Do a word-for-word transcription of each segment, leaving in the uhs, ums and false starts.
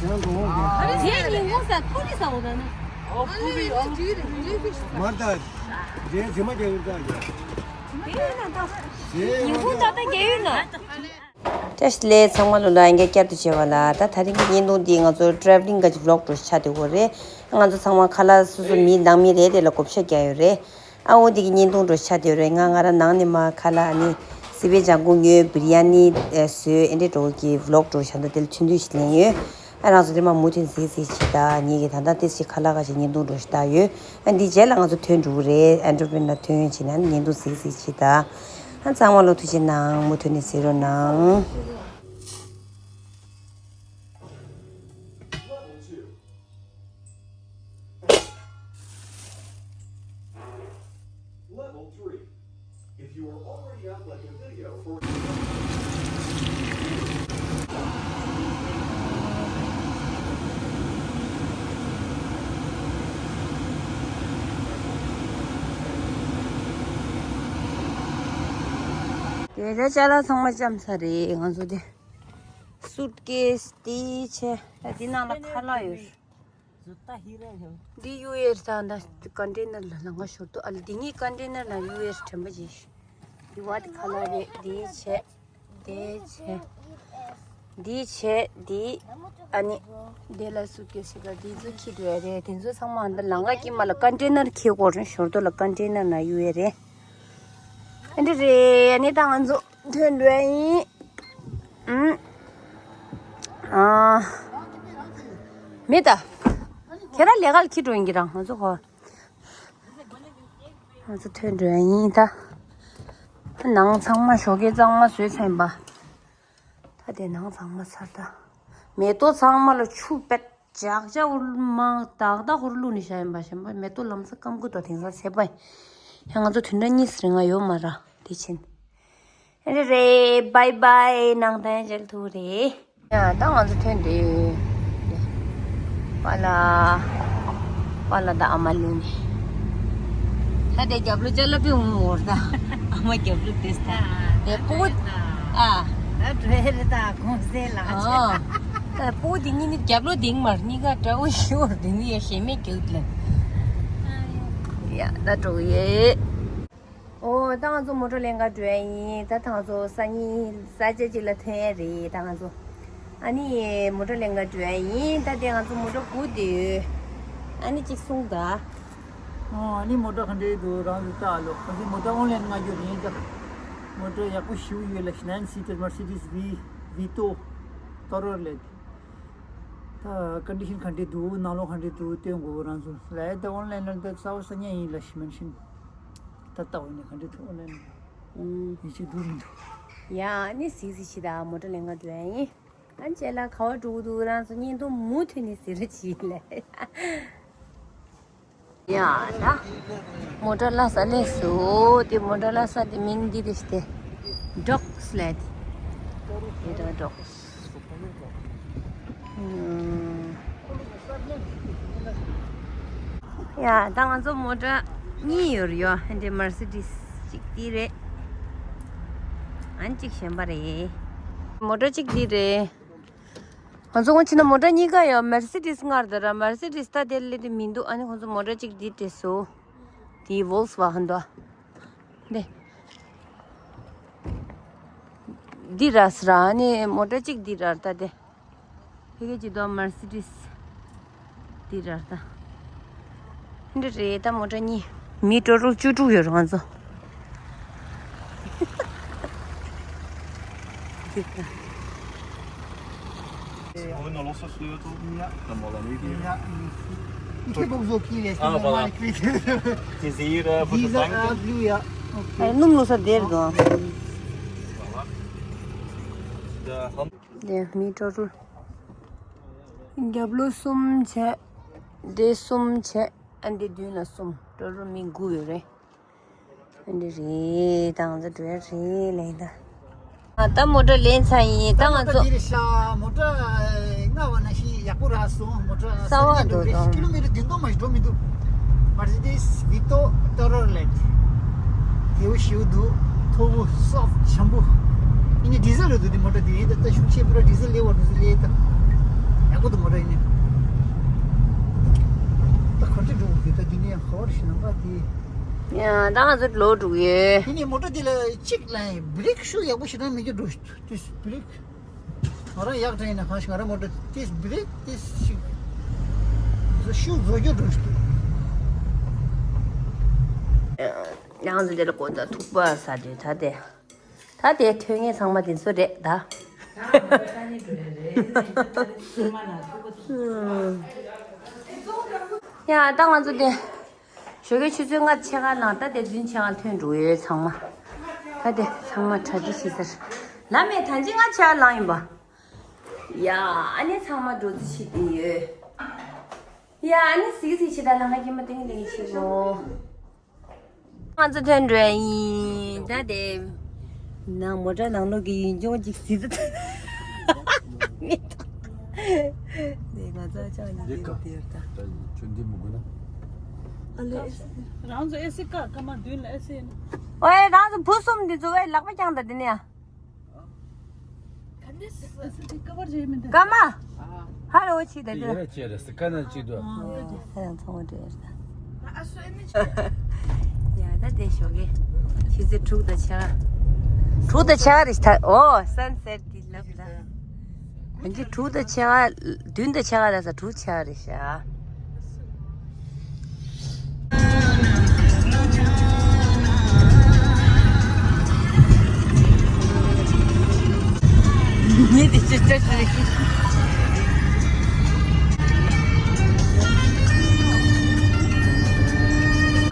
རྗེས་ཉིན་གུང་ས་ཐུག་ནི་ས་འོ་ད་ན། མར་ད། རྗེས་རྗེས་མ་རྒྱག་ཡོད་ད་རྒྱག་ཉིན་གུང་ད་ལྟ་རྒྱག་ཡོད་ན། བཀྲ་ཤིས་བདེ་ལེགས། ཚང་མ་ལོ་ལ་ཡང་བསྐྱར་དུ་བྱས་པ་ལ། ད་ད་རིང་གི་བརྙན་ཐུང་འདི་ང་ཚོ་ཊེ་རེ་ཝེ་ལིང་ག་ཅིག་བི་ལོག་འདྲ་ཆགས་བསྡད་ཡོད་རེད། ང་ཚོ་ཚང་མ་ཁ་ལག་སོ་སོ་མི་ནང་མི་རེ་རེ་ལ་བགོ་བཤའ་བརྒྱབ་ཡོད་རེད། ཨ་འོ་འདི་གི་བརྙན་ཐུང་འདྲ་ཆགས་བསྡད་ཡོད་རེད། ང་ང་རང་ནང་ནས་མར་ཁ་ལག་ཨ་ནི་སི་པན་ལྗང་ཁུ་ཉོས། བི་རི་ཡ་ནི་ཨེ་བཟོས། ཨེ་འདྲ་འདྲ་གི་བི་ལོག་འདྲ་བྱས་འདུག་དེ་ལ་ཚོན་དུས་ཤིག་ལེན་ཡོད། ཨ་རང་ཚོ་དེ་མ་མུ་མཐུད་གཟིགས་གཟིགས་བྱེད་ད། ངེད་ཀྱི་ད་ལྟ་ཏོག་ཙམ་ཁ་ལག་ཁ་ཤས་བརྙན་ཐུང་འདྲ་ཞིག་བལྟས་ཡོད། ཨ་འདི་རྗེས་ལ་ང་ཚོ་ཐོན་འགྲོ་གི་རེད། ཨེ་འགྲོ་དཔེར་ན་ཐོན་བྱས་ན་བརྙན་ཐུང་གཟིགས་གཟིགས་བྱེད་ད། ཨ་ཚང་མ་ལོ་ཐུགས་རྗེ་གནང་། མུ་མཐུད་ནས་གཟིགས་རོགས་གནང་། Level three. If you are already up like a video for དེ་ད་ཅ་ལག་ཚང་མ་བཅོམ་ཚར་རེད། ང་ཚོ་དེ་སུཊ་ཀེས་དེ་བྱས། ད་དེ་ནང་ལ་ཁ་ལག་ཡོད། འདི་ཡུ་ཨེས་ད་ད་ཀོན་ཊེ་ནར་ལ་ལང་ག་ཞོར་དུ་ཨ་ལ་འདི་གཉིས་ཀོན་ཊེ་ནར་ནང་ཡུ་ཨེས་དྲན་པ་བྱེད། འདི་བ་འདི་ཁ་ལག་རེད། འདི་བྱས། འདི་བྱས། འདི་བྱས་འདི། ཨ་ནི་འདི་ལ་སུཊ་ཀེས་ཞིག་ག་འདི་ཚོ་འཁྱེར་འགྲོ་ཡ་རེད། དེ་ཚོ་ཚང་མ་འདི་ལང་ག་དཀྱིལ་མ་ལ་ཀོན་ཊེ་ནར་འཁྱེར་དགོས་རེད། ཞོར་དུ་ལ་ཀོན་ཊེ་ནར་ནང་ཡུ་ཨེས་རེད། ཨ་འདི་རེད། ཨ་ནི་ད་ང་ཚོ་ཐོན་འགྲོ་ཡ་ཡིན། ཨུམ། ཨ། མེད་ད། ཁྱེད་རང་ལས་ཀ་ལ་འཁྱེར་འགྲོ་ཡིན་གྱི་རང་ང་ཚོ་ཧོ། ང་ཚོ་ཐོན་འགྲོ་ཡ་ཡིན་ད། ནང་ཚང་མ་ཞོགས་ཀས་གཙང་མ་བཟོས་ཚར་ཡིན་པ། ད་དེ་ནང་ཚང་མ་ཚར་ད། མེ་ཏོག་ཚང་མ་ལ་ཆུ་བེད་ཇག་ཇག་འུར་མང་ཏག་ཏག་འུར་བླུགས་ནས་བཞག་ཡིན་པ། གཞན་པ་མེ་ཏོག་ལམ་སང་སྐམ་གི་འདུག་དེང་སང་ཚེས་པ་ཡིན། ཡང་ང་ཚོ་བདུན་ཕྲག་གཉིས་རིང་ང་ཡོད་མ་ར་དེ་ཕྱིན། ཨེ་རེད་རེད། བྷའི་བྷའི། ནང་ད་ཡང་མཇལ་ཐུབ་རེད། ཡ་ད་ང་ཚོ་ཐོན་ཏེ། པཱ་ལགས། པཱ་ལགས་དང་ཨ་མ་ལིན། ད་དེ་རྒྱབ་ལོ་ཅ་ལག་པི་འོང་བོར་ད། ཨ་མ་རྒྱབ་ལོ་དེས་ད། དེ་སྤུ་གུ། ཨ། ད་བྲོས་རེད་ད་གོང་ཟེ་ལ། ཨ། ད་སྤུ་གུ་དེ་གཉིས་ནི་རྒྱབ་ལོ་དེང་མར་གཉིས་ཀ་འདྲ་བོ་ཞིག་བོར་དེ་ནི་ཡ་ཞེ་མེད་རྒྱུག་ལ། ཡ་ད་འགྲོ་གི་ཡོད། ཨོ་ད་ང་ཚོ་མོ་ཊ་ལེན་ག་འགྲོ་ཡ་ཡིན། ད་ད་ང་ཚོ་སང་ཉིན་ས་ཆ་གཅིག་ལ་ཐོན་ཡ་རེད་ད་ང་ཚོ། ཨ་ནི་མོ་ཊ་ལེན་ག་འགྲོ་ཡ་ཡིན། ད་དེ་ང་ཚོ་མོ་ཊ་སྒུག་བསྡད་ཡོད། ཨ་ནི་གཅིག་གསུངས་ད། ཨོ་ཨ་ནི་མོ་ཊ་ག་འདྲས་འདུག་རང་ཚོ་ལྟ་ཨ་ལོ། ང་ཚོ་མོ་ཊ་ཨོན་ལན་མངགས་རྒྱུ་རེད་ད། མོ་ཊ་ཡག་པོ་ཞེ་པོ་ཡོད་ལ། ནའིན་སི་ཊར་མར་སི་ཌིས་བི་ཏོ་ཏོ་རོ་ལེ། ད་ཀོན་ཌི་ཤན་ག་འདྲས་འདུག་ནང་ལོགས་ག་འདྲས་འདུག་སྟོན་དགོས་རང་ཚོ་ལ། ད་ཨོན་ལན་ལ་ད་གསར་པ་སང་ཉིན་ཡིན་ལ་ཤི་མན་ཤིན། ད་ལྟ་བ་ནས་ག་འདྲས་འདུག་ཨོན་ལན་ཡིན་གཅིག་འདུག་མི་འདུག་ཡ་ཨ་ནི་གཟིགས་གཟིགས་ཤིག་ད་མོ་ཊ་ལེན་ག་འགྲོ་ཡ་ཡིན། ཨ་ནི་རྗེས་ལ་ག་བ་འགྲོ་གི་འདུག་རང་ཚོ་བརྙན་ཐུང་མུ་མཐུད་ནས་གཟིགས་རོགས་གྱིས་ལེ། ཡ་ད་མོ་ཊ་ལ་ས་ལས་སུ་དེ་མོ་ཊ་ལ་ས་དེ་མིང་འདི་རེད་དེ། ཌོག་སི་ལབ་དེ། དེ་ད་ཌོག་སི། ཡ་ད་ང་ཚོ་མོ་ཊ་གཉིས་ཡོད་རེད་ཡོ། ཨ་འདྲས་མར་སི་ཌིས་གཅིག་འདི་རེད། ཨ་ནི་གཅིག་གཞན་པ་རེད། མོ་ཊ་གཅིག་འདི་རེད། ང་ཚོ་སྔོན་ཕྱིན་ན་མོ་ཊ་གཉིས་ཀ་ཡོད། མར་སི་ཌིས་སྔར་དེ་ར་མར་སི་ཌིས་ད་དེ་སླེབས་དེ་མི་འདུག་ཨ་ནི་ཁོང་ཚོ་མོ་ཊ་གཅིག་འདི་སྤྲད་སོང་། དེ་ཝོལ་སི་ཝ་གན་འདུག་འདི། འདི་ར་སི་ར་ཨ་ནི་མོ་ཊ་གཅིག་འདི་ར་ད་དེ། ཕ་གི་ཅི་དོ་མར་སི་ཌིས་འདི་ར་ད། འདི་རེད་ད་མོ་ཊ་གཉིས། མི་ཊོ་ཊལ་བཅུ་དྲུག་ཡོད་རེད་ང་ཚོ། འདི་ད། Vous pouvez nous lancer sur YouTube ? Ja. Dann mal ein Video. Ja. Ich habe auch so viele. Ah, voilà. Diese hier, äh, von dieser, Franken. Äh, blue, ja. Okay. ཨེ་སྣུམ་ལོ་ས་དེར་དོ། Voilà. Der Hand- དེ་མི་ཊོ་ཊལ། རྒྱབ་ལོགས་གསུམ་བྱས། འདི་གསུམ་བྱས། ཨ་འདི་མདུན་ལ་གསུམ། ཊོ་ཊལ་མི་དགུ་ཡོད་རེད། ཨ་འདི་རེད། ད་ང་ཚོ་འགྲོ་ཡ་རེད་ལབ་ཡིན་ད། ཨ་ད་མོ་ཊ་ལེན་ཚར་ཡིན། ད་ང་ཚོ། འདི་རེད་ཤག་མོ་ཊ་སྔར་བ་ནང་བཞིན་ཡག་པོ་རག་སོང་། མོ་ཊ་གསར་པ་འདུག་རེད། ཀི་ལོ་མི་ཊར་བདུན་སྟོང་མ་ཞིག་འགྲོ་མི་འདུག་མར་སི་ཌིས་བི་ཏོ་ཏོ་རོ་ལེ། དེ་བོ་ཞེ་པོ་འདུག་མཐོ་པོ་སོབ་ཊི་འཇམ་པོ། ཨ་ནི་ཌི་ཟེལ་རེད་འདུག་འདི་མོ་ཊ་འདི། ད་ད་ཤུགས་ཆེ་པོ་ར་ཌི་ཟེལ་སླེབས་པ་འདུག་ཟེར་སླེབས་ད། ཡག་པོ་འདུག་མོ་ཊ། ཡ། ད་ང་ཚོ་ལོག་འགྲོ་གི་ཡོད། དེ་ནས་མོ་ཊ་དེ་ལ་གཅིག་ལ་བི་རེག་ཤུགས་ཡག་པོ་ཞིག་བཏང་མི་རྒྱུ་འགྲོ་དུས་བི་རེག་ང་རང་ཡག་དྲན་ཡིན་ན་གང་ཞིག་ང་རང་མོ་ཊ་དེ་བི་རེག་དེ་ཞིག་བཟོ་ཤུགས་བཟོ་རྒྱུ་འགྲོ་དུས། ཡང་ཚོ་དེ་ལ་གོ་ད་ཐུག་པ་ཟ་དུས་ད་དེ། ད་དེ་ཐོན་མཁན་ཚང་མ་དེ་ཚོ་རེད་ད། ཡ་ད་ང་ཚོ་དེ། ཞོགས་ཀའི་ཆུ་ཚོད་ལྔ་ཕྱེད་ཀ་ནང་ད་དེ་རྫུན་ཕྱེད་ཀ་ཐོན་འགྲོ་ཡོད་ཚང་མ། ད་དེ་ཚང་མ་གྲ་སྒྲིག་བྱེད་ཟེར། ལ་མེད་ད་ཅི་ལྔ་ཕྱེད་ཀ་ལངས་ཡིན་པ། ཡ་ཨ་ནི་ཚང་མ་འགྲོ་རྩིས་བྱེད་ཀྱི་ཡོད། ཡ་ཨ་ནི་གཟིགས་གཟིགས་བྱེད་ད་ལ་ང་སྐྱེས་མ་ཏིང་ཏིང་ཤི་གོ། ང་ཚོ་ཐོན་འགྲོ་ཡིན་ད་དེ། ནང་མོ་ཊ་ནང་ལོགས་ཀྱི་ཡིན་ཅུང་ཅིག་ཟིན་ཚེ། ནས་ང་ཚོ་ཅང་ཉིན་དེ་རུ་དེར་ད། ད་ཁྱོད་འདི་མི་དགོས་ན། ཨ་ལེ། རང་ཚོ་ཨེ་སི་ཀ་ཀ་མ་མདུན་ལ་ཨེ་སི་ཡིན། ཨོའེ་རང་ཚོ་བུ་གསུམ་འདི་ཚོ་ཨེ་ལག་པ་བརྐྱངས་ད་འདི་ནས་ཡ། ཨེ་སི་ཀ་བར་བྱེད་མི་འདུག་ཀ་མ། ཧ་ལོ་ཆི་ད་འདི། ཡ་ད་ཅི་རེད་སི་ཀ་ན་ཅི་འདུག་ཨ་ཡ་ཚང་མ་འདྲེས་ད། ཡ་ད་དེ་ཞོགས་ཀས་ཆུ་ཚོད་དྲུག་དང་ཕྱེད་ཀ་དྲུག་དང་ཕྱེད་ཀ་རེད་ད། ཨོ་སན་སེཊ་དེ་ལབ་ད། ཨ་ནི་དྲུག་དང་ཕྱེད་ཀ་བདུན་དང་ཕྱེད་ཀ་ལ་ས་དྲུག་ཕྱེད་ཀ་རེད་ཤག་ངས་དེ་ཅི་ལྟར་ཞིག་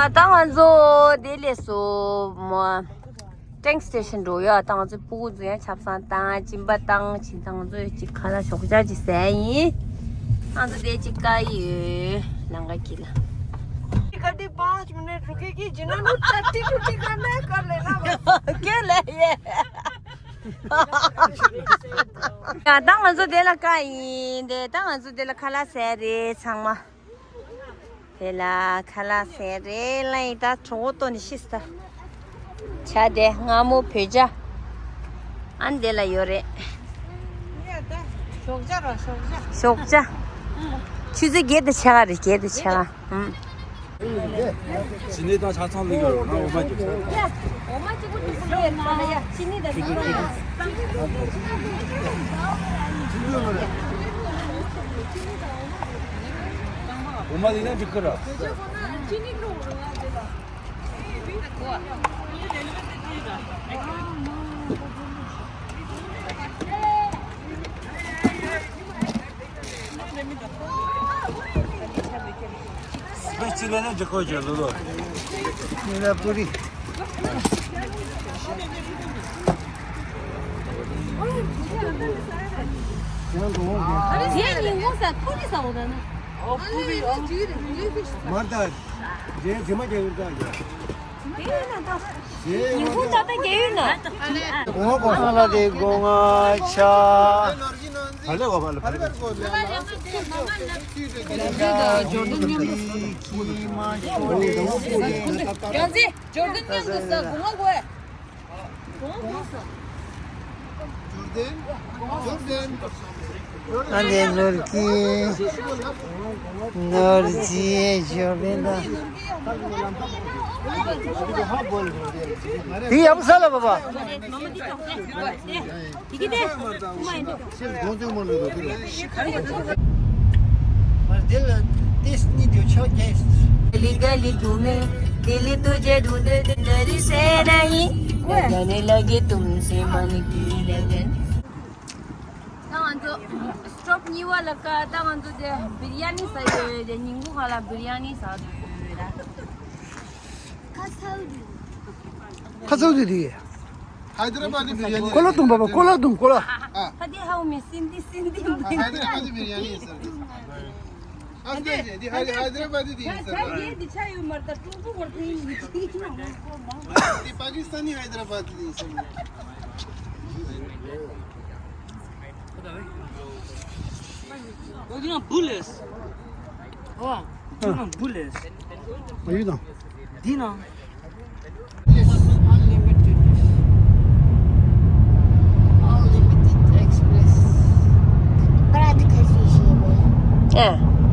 ད་ང་ཚོ་དེ་ལས་སོ་མོ། ཊེན་སི་ཊེ་ཤན་འགྲོ་ཡ། ད་ང་ཚོའི་སྤུ་གུ་ཚོ་ཡང་ཆབ་གསང་བཏང་གཅིན་པ་བཏང་ཕྱིན། ད་ང་ཚོས་ཅིག་ཁ་ལག་ཞོགས་ཇ་ཅིག་ཟས་ཡིན། ང་ཚོ་དེ་ཅིག་བཀག་ཡོད་ལམ་ཁ་དཀྱིལ་ལ། गाड़ी पाँच मिनट रुकेगी, जिन्होंने टट्टी टुट्टी करना है कर लेना बस। के ले ये? ཡ་ད་ང་ཚོ་དེ་ལ་བཀག་ཡིན། དེ་ད་ང་ཚོ་དེ་ལ་ཁ་ལག་ཟས་རེད་ཚང་མ། དེ་ལ་ཁ་ལག་ཟས་རེད་ལ་ཡིན་ད་གྲོད་ཁོག་ལྟོགས་ནས་ཤི་སོང་། ཇ་དེ་མངར་མོ་བོད་ཇ། ཨ་ནི་དེ་ལ་ཡོད་རེད། ཞོགས་ཇ་ར་ཞོགས་ཇ། ཞོགས་ཇ། ཆུ་ཚོད་བརྒྱད་དང་ཕྱེད་ཀ་རེད་བརྒྱད་དང་ཕྱེད་ཀ་ཨང་། ཅི་ནས་ད་ཆ་ཚང་ལུག་ཡོད་རང་འོ་མ་རྒྱུག་ས། འོ་མ་གཅིག་པུ་གཅིག་པུ་ལས་ན་ཡ་ཅི་ནི་ད་ཅི་ནི་ད། འོ་མ་ལི་ན་འགྲིག་གི་ར། སུ་གཅིག་ལ་ནི་འགྲིག་གོ་ཅེ་ལུ་ལུ། ནི་ལ་པུ་རི། ཡེ་ཉིན་གུང་ས་ཐུག་ནི་ས་འོ་ད་ན། མར་ད། རེ་རེ་མ་རྒྱག་ཡོད་ད་ཡ། ཉིན་གུང་ད་ད་རྒྱག་ཡོད་ན། གོང་གོང་ས་ལ་དེ་གོང་ང་ཆ། ཕར་ལས་གོ་ཕར་ལས་ཕར་ལས། འབྱོར་ལྡན་མཉམ་དུ། ཡང་རྩེ་འབྱོར་ལྡན་མཉམ་དུ་ས་གོང་ང་གོ། ཨ་ནེ་ནོར་གྱི་ནོར་གྱི་ཞོ་བེ་ན། དེ་ཡབ་ས་ལ་བ་བ། དེ་གི་དེ། མར་དེ་ལ་ཏེས་ནི་དེ་ཆོག་གེ། गली गली घूमे, दिल तुझे ढूंढे, दिल डरी से नहीं, डरने लगे तुमसे मन की लगन। ད་ང་ཚོ་སི་ཊོབ་གཉིས་པ་ལ་ཀ་ད་ང་ཚོ་དེ་བི་རི་ཡ་ནི་ཟ་ཡོད་དེ་ཉིན་གུང་ཁ་ལ་བི་རི་ཡ་ནི་ཟ་འདུག་ཁ་ཚ་འདུག་ཁ་ཚ་འདུག་དེ། ཧའི་ཌ་ར་བ་ཏི་བི་རི་ཡ་ནི། ཀོ་ལ་དུང་པ་པ་ཀོ་ལ་དུང་ཀོ་ལ། ཧ་དེ་ཧའུ་མི་སིན་དི་སིན་དི། ཧའི་ཌ་ར་བ་ཏི་བི་རི་ཡ་ནི་ཟེར། ཨ་སྐད་ཆ་འདི་ཧའི་ཧའི་ཌ་ར་བ་ཏི་དེ་ཡིན་ཟེར། ད་ཡེ་འདི་ཆ་ཡོད་མར་ད་ཀྲུང་གོ་མར་ད་ཡིན། འདི་པ་ཀི་སི་ཐན་ནི་ཧའི་ཌ་ར་བ་ཏི་དེ་ཡིན་ཟེར། འོ་འདི་ན་བུ་ལེས། འོ་འདི་ན་བུ་ལེས། འོ་ཡོད་དང་། འདི་ན། Yes, unlimited. Unlimited express. ཨ།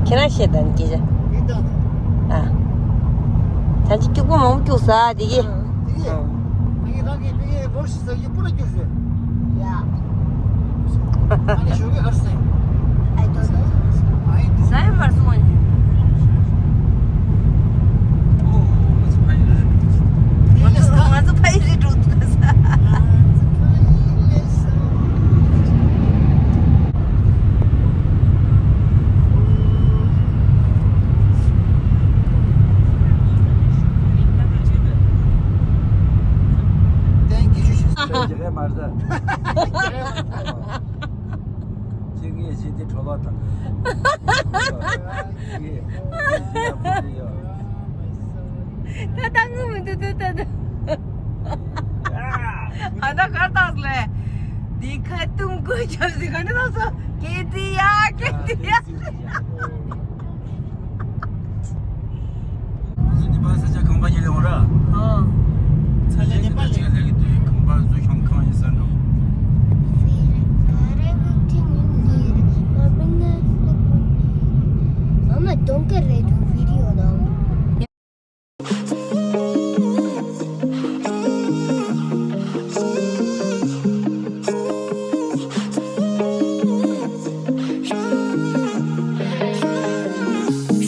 ཁྱེད་རང་བཤད་དང་སྐད་ཆ། ཨ། ད་ཅི་སྐྱུག་པ་མང་པོ་སྐྱུག་ས་དེ་གི། དེ་གི། དེ་གི་རང་གི་དེ་གི་ལོ་ཤི་ས་གི་པུ་ར་སྐྱུག་ཟེར། Yeah. ཨ་ནི་ཞོགས་ཀས་གར་སེ། I don't know. ས་ཡ་མར་སོང་ནི། ང་ཚོ་ཕ་ཡི་རི་འགྲོ་འདུག་ས། ཁྱེད་ངས་བྱས་ཏེ་གྲོ་ལོ་དང་། ད་ད་ངུ་མི་འདུག་ད་ད་ད། ཨ་ད་གར་བཏང་ལེ། འདི་ཁ་ཏུམ་ཀུ་ཆབ་སི་ག་འདྲ་བཏང་སོ། ཀེ་ཏི་ཡ་ཀེ་ཏི་ཡ། ནེ་པཱལ་ས་ཆ་ཁང་པ་ཅིག་ལ་ཡོང་ར། ཨོ། ས་ཆ་ནེ་པཱལ་ཅིག་ལ་ལས་ཀྱི་དུས་ཁང་པ་བཟོ་ཤོང་ཁང་ཡིན་ས་འགྲོ། Mama, don't get ready video now.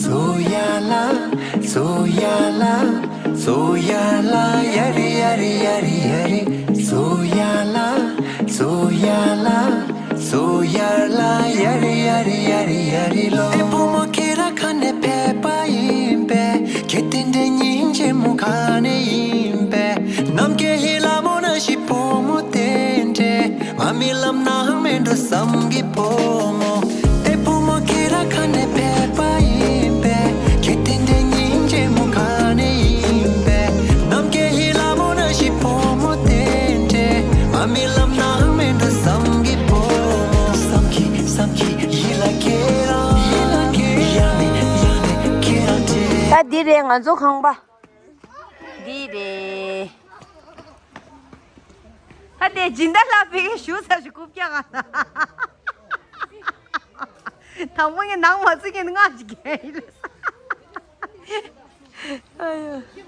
Soyala, soyala, soyala, yari, yari, yari, yari. Soyala, soyala, soyala, yari, yari, yari, yari, lo. ཨེ་བུ་མོ་ཁྱེད་རང་ག་ནས་ཕེབས་པ་ཡིན་པས། ཁྱེད་དེ་འདྲའི་སྙིང་རྗེ་མོ་ག་ནས་ཡིན་པས། ནམ་མཁའི་ལྷ་མོ་ནང་བཞིན་བུ་མོ་དེ་འདྲས། ང་རྨི་ལམ་ནང་མེད་འགྲོ་བསམ་གི་བུ་མོ། ཨེ་བུ་མོ་ཁྱེད་རང་ག་ནས་ཕེབས་པ་ཡིན་པས། ཁྱེད་དེ་འདྲའི་སྙིང་རྗེ་མོ་ག་ནས་ཡིན་པས། ནམ་མཁའི་ལྷ་མོ་ནང་བཞིན་བུ་མོ་དེ་འདྲས། ང་རྨི་ལམ་ནང་མེད་འགྲོ་བསམ་གི་བུ་མོ། བསམ་གི་བསམ་གི་ཡིད་ལ་ཁྱེད་རང་། ཡིད་ལ་ཁྱེད་རང་། ཡང་ནས་ཡང་ནས་ཁྱེད་རང་དྲན། ད་འདི་རེད་ང་ཚོ་ཁང་པ། འདི་རེད། ད་དེ་སྦྱིན་བདག་ལགས་ཕ་གིར་བཞུགས་ས་ཞིག་རྐུབ་བཀྱག་ག་ན། དང་པོ་ངས་ནང་མ་ཚུད་མཁན་ནི་ང་ཞིག་རྒྱན་ཡིན་ལ། ཨ་ཡ།